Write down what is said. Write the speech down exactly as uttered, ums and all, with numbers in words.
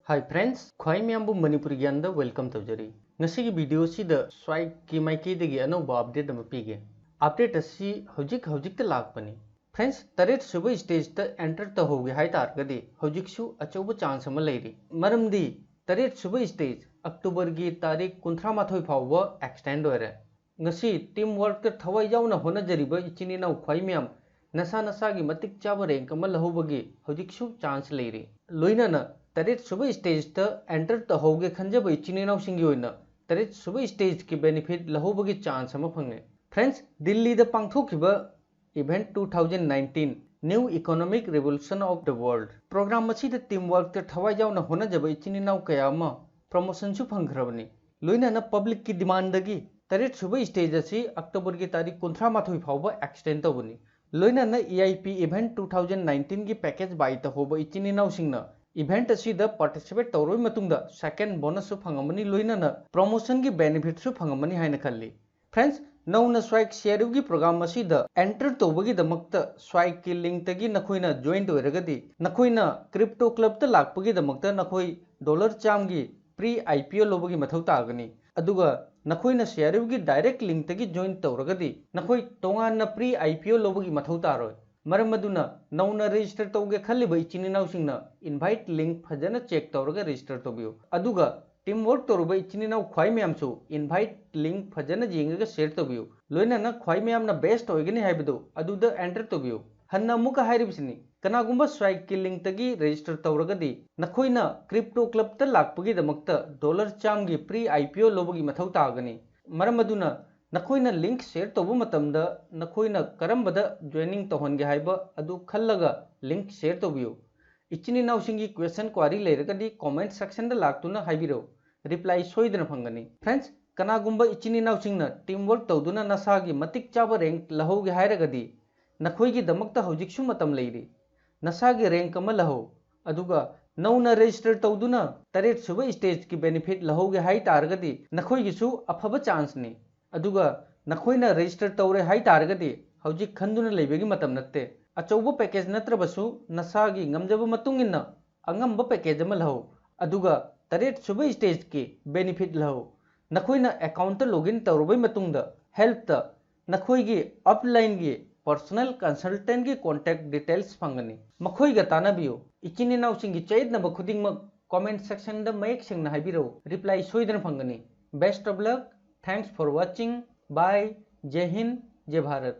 Hi friends, ꯈ꯭ꯋꯥꯏ ꯃꯌꯥꯝꯕꯨ Manipuri ꯒ꯭ꯌꯥꯟꯗ welcome ꯇꯧꯖꯔꯤ꯫ ꯉꯁꯤꯒꯤ video ꯑꯁꯤꯗ SWAGꯀꯤ ꯃꯥꯏꯀꯩꯗꯒꯤ ꯑꯅꯧꯕ update ꯑꯃ ꯄꯤꯒꯦ꯫ Update ꯑꯁꯤ ꯍꯧꯖꯤꯛ ꯍꯧꯖꯤꯛꯇ ꯂꯥꯛꯄꯅꯤ꯫ Friends, ꯇꯔꯦꯠ ꯁꯨꯕ stageꯇ enter ꯇꯧꯍꯧꯒꯦ ꯍꯥꯏ ꯇꯥꯔꯒꯗꯤ ꯍꯧꯖꯤꯛꯁꯨ ꯑꯆꯧꯕ chance ꯑꯃ ꯂꯩꯔꯤ꯫ ꯃꯔꯝꯗꯤ ꯇꯔꯦꯠ ꯁꯨꯕ stage Octoberꯒꯤ ꯇꯥꯔꯤꯛ ꯀꯨꯟꯊ꯭ꯔꯥ ꯃꯥꯊꯣꯏ ꯐꯥꯎꯕ extend ꯑꯣꯏꯔꯦ꯫ ꯉꯁꯤ team workꯇ ꯊꯋꯥꯏ ꯌꯥꯎꯅ ꯍꯣꯠꯅꯖꯔꯤꯕ ꯏꯆꯤꯟ ꯏꯅꯥꯎ ꯈ꯭ꯋꯥꯏ ꯃꯌꯥꯝ ꯅꯁꯥ ꯅꯁꯥꯒꯤ ꯃꯇꯤꯛ ꯆꯥꯕ rank ꯑꯃ ꯂꯧꯍꯧꯕꯒꯤ ꯍꯧꯖꯤꯛꯁꯨ chance ꯂꯩꯔꯤ꯫ ꯂꯣꯏꯅꯅ ꯇꯔꯦꯠ ꯁꯨꯕ stageꯇ enter ꯇꯧꯍꯧꯒꯦ ꯈꯟꯖꯕ ꯏꯆꯤꯟ ꯏꯅꯥꯎꯁꯤꯡꯒꯤ ꯑꯣꯏꯅ ꯇꯔꯦꯠ ꯁꯨꯕ stageꯀꯤ benefit ꯂꯧꯍꯧꯕꯒꯤ chance ꯑꯃ ꯐꯪꯉꯦ꯫ Friends, ꯗꯤꯜꯂꯤꯗ ꯄꯥꯡꯊꯣꯛꯈꯤꯕ Event two thousand nineteen New Economic Revolution of the World program ꯑꯁꯤꯗ team workꯇ ꯊꯋꯥꯏ ꯌꯥꯎꯅ ꯍꯣꯠꯅꯖꯕ ꯏꯆꯤꯟ ꯏꯅꯥꯎ ꯀꯌꯥ ꯑꯃ promotionꯁꯨ ꯐꯪꯈ꯭ꯔꯕꯅꯤ꯫ ꯂꯣꯏꯅꯅ publicꯀꯤ demandꯗꯒꯤ ꯇꯔꯦꯠ ꯁꯨꯕ stage ꯑꯁꯤ Octoberꯒꯤ ꯇꯥꯔꯤꯛ ꯀꯨꯟꯊ꯭ꯔꯥ ꯃꯥꯊꯣꯏ ꯐꯥꯎꯕ extend ꯇꯧꯕꯅꯤ꯫ ꯂꯣꯏꯅꯅ E I P Event two thousand nineteenꯒꯤ package buy ꯇꯧꯍꯧꯕ ꯏꯆꯤꯟ ꯏꯅꯥꯎꯁꯤꯡꯅ event ꯑꯁꯤꯗ participate ꯇꯧꯔꯕ ꯃꯇꯨꯡꯗ second bonusꯁꯨ ꯐꯪꯉꯝꯃꯅꯤ, ꯂꯣꯏꯅꯅ promotionꯒꯤ benefitꯁꯨ ꯐꯪꯉꯝꯃꯅꯤ ꯍꯥꯏꯅ ꯈꯜꯂꯤ꯫ Friends, ꯅꯧꯅ SWAG C R Fꯒꯤ program ꯑꯁꯤꯗ enter ꯇꯧꯕꯒꯤꯗꯃꯛꯇ SWAGꯀꯤ linkꯇꯒꯤ ꯅꯈꯣꯏꯅ join ꯑꯣꯏꯔꯒꯗꯤ ꯅꯈꯣꯏꯅ crypto clubꯇ ꯂꯥꯛꯄꯒꯤꯗꯃꯛꯇ ꯅꯈꯣꯏ dollar ꯆꯥꯝꯃꯒꯤ pre I P O ꯂꯧꯕꯒꯤ ꯃꯊꯧ ꯇꯥꯒꯅꯤ꯫ ꯑꯗꯨꯒ ꯅꯈꯣꯏꯅ C R Fꯒꯤ direct linkꯇꯒꯤ join ꯇꯧꯔꯒꯗꯤ ꯅꯈꯣꯏ ꯇꯣꯉꯥꯟꯅ pre I P O ꯂꯧꯕꯒꯤ ꯃꯊꯧ ꯇꯥꯔꯣꯏ꯫ ꯃꯔꯝ ꯑꯗꯨꯅ ꯅꯧꯅ register ꯇꯧꯒꯦ ꯈꯜꯂꯤꯕ ꯏꯆꯤꯟ ꯏꯅꯥꯎꯁꯤꯡꯅ invite link ꯐꯖꯅ check ꯇꯧꯔꯒ register ꯇꯧꯕꯤꯌꯨ꯫ ꯑꯗꯨꯒ team work ꯇꯧꯔꯨꯕ ꯏꯆꯤꯟ ꯏꯅꯥꯎ ꯈ꯭ꯋꯥꯏ ꯃꯌꯥꯝꯁꯨ invite link ꯐꯖꯅ ꯌꯦꯡꯉꯒ share ꯇꯧꯕꯤꯌꯨ꯫ ꯂꯣꯏꯅꯅ ꯈ꯭ꯋꯥꯏ ꯃꯌꯥꯝꯅ best ꯑꯣꯏꯒꯅꯤ ꯍꯥꯏꯕꯗꯨ ꯑꯗꯨꯗ enter ꯇꯧꯕꯤꯌꯨ꯫ ꯍꯟꯅ ꯑꯃꯨꯛꯀ ꯍꯥꯏꯔꯤꯕꯁꯤꯅꯤ, ꯀꯅꯥꯒꯨꯝꯕ SWAGꯀꯤ linkꯇꯒꯤ register ꯇꯧꯔꯒꯗꯤ ꯅꯈꯣꯏꯅ crypto clubꯇ ꯂꯥꯛꯄꯒꯤꯗꯃꯛꯇ dollar ꯆꯥꯝꯃꯒꯤ pre I P O ꯂꯧꯕꯒꯤ ꯃꯊꯧ ꯇꯥꯒꯅꯤ꯫ ꯃꯔꯝ ꯑꯗꯨꯅ ꯅꯈꯣꯏꯅ link share ꯇꯧꯕ ꯃꯇꯝꯗ ꯅꯈꯣꯏꯅ ꯀꯔꯝꯕꯗ joining ꯇꯧꯍꯟꯒꯦ ꯍꯥꯏꯕ ꯑꯗꯨ ꯈꯜꯂꯒ link share ꯇꯧꯕꯤꯌꯨ꯫ ꯏꯆꯤꯟ ꯏꯅꯥꯎꯁꯤꯡꯒꯤ question query ꯂꯩꯔꯒꯗꯤ comment sectionꯗ ꯂꯥꯛꯇꯨꯅ ꯍꯥꯏꯕꯤꯔꯛꯎ, reply ꯁꯣꯏꯗꯅ ꯐꯪꯒꯅꯤ꯫ Friends, ꯀꯅꯥꯒꯨꯝꯕ ꯏꯆꯤꯟ ꯏꯅꯥꯎꯁꯤꯡꯅ team work ꯇꯧꯗꯨꯅ ꯅꯁꯥꯒꯤ ꯃꯇꯤꯛ ꯆꯥꯕ rank ꯂꯧꯍꯧꯒꯦ ꯍꯥꯏꯔꯒꯗꯤ ꯅꯈꯣꯏꯒꯤꯗꯃꯛꯇ ꯍꯧꯖꯤꯛꯁꯨ ꯃꯇꯝ ꯂꯩꯔꯤ꯫ ꯅꯁꯥꯒꯤ rank ꯑꯃ ꯂꯧꯍꯧ, ꯑꯗꯨꯒ ꯅꯧꯅ register ꯇꯧꯗꯨꯅ ꯇꯔꯦꯠ ꯁꯨꯕ stageꯀꯤ benefit ꯂꯧꯍꯧꯒꯦ ꯍꯥꯏ ꯇꯥꯔꯒꯗꯤ ꯅꯈꯣꯏꯒꯤꯁꯨ ꯑꯐꯕ chanceꯅꯤ꯫ ꯑꯗꯨꯒ ꯅꯈꯣꯏꯅ register ꯇꯧꯔꯦ ꯍꯥꯏ ꯇꯥꯔꯒꯗꯤ ꯍꯧꯖꯤꯛ ꯈꯟꯗꯨꯅ ꯂꯩꯕꯒꯤ ꯃꯇꯝ ꯅꯠꯇꯦ꯫ ꯑꯆꯧꯕ package ꯅꯠꯇ꯭ꯔꯕꯁꯨ ꯅꯁꯥꯒꯤ ꯉꯝꯖꯕ ꯃꯇꯨꯡ ꯏꯟꯅ ꯑꯉꯝꯕ package ꯑꯃ ꯂꯧꯍꯧ꯫ ꯑꯗꯨꯒ ꯇꯔꯦꯠ ꯁꯨꯕ stageꯀꯤ benefit ꯂꯧ꯫ ꯅꯈꯣꯏꯅ accountꯇ login ꯇꯧꯔꯕꯩ ꯃꯇꯨꯡꯗ helpꯇ ꯅꯈꯣꯏꯒꯤ uplineꯒꯤ personal consultantꯀꯤ contact details ꯐꯪꯒꯅꯤ꯫ ꯃꯈꯣꯏꯒ ꯇꯥꯟꯅꯕꯤꯌꯨ꯫ ꯏꯆꯤꯟ ꯏꯅꯥꯎꯁꯤꯡꯒꯤ ꯆꯌꯦꯠꯅꯕ ꯈꯨꯗꯤꯡꯃꯛ comment sectionꯗ ꯃꯌꯦꯛ ꯁꯦꯡꯅ ꯍꯥꯏꯕꯤꯔꯛꯎ꯫ Reply ꯁꯣꯏꯗꯅ ꯐꯪꯒꯅꯤ꯫ Best of luck. Thanks for watching. Bye. Jai Hind. Jai Bharat.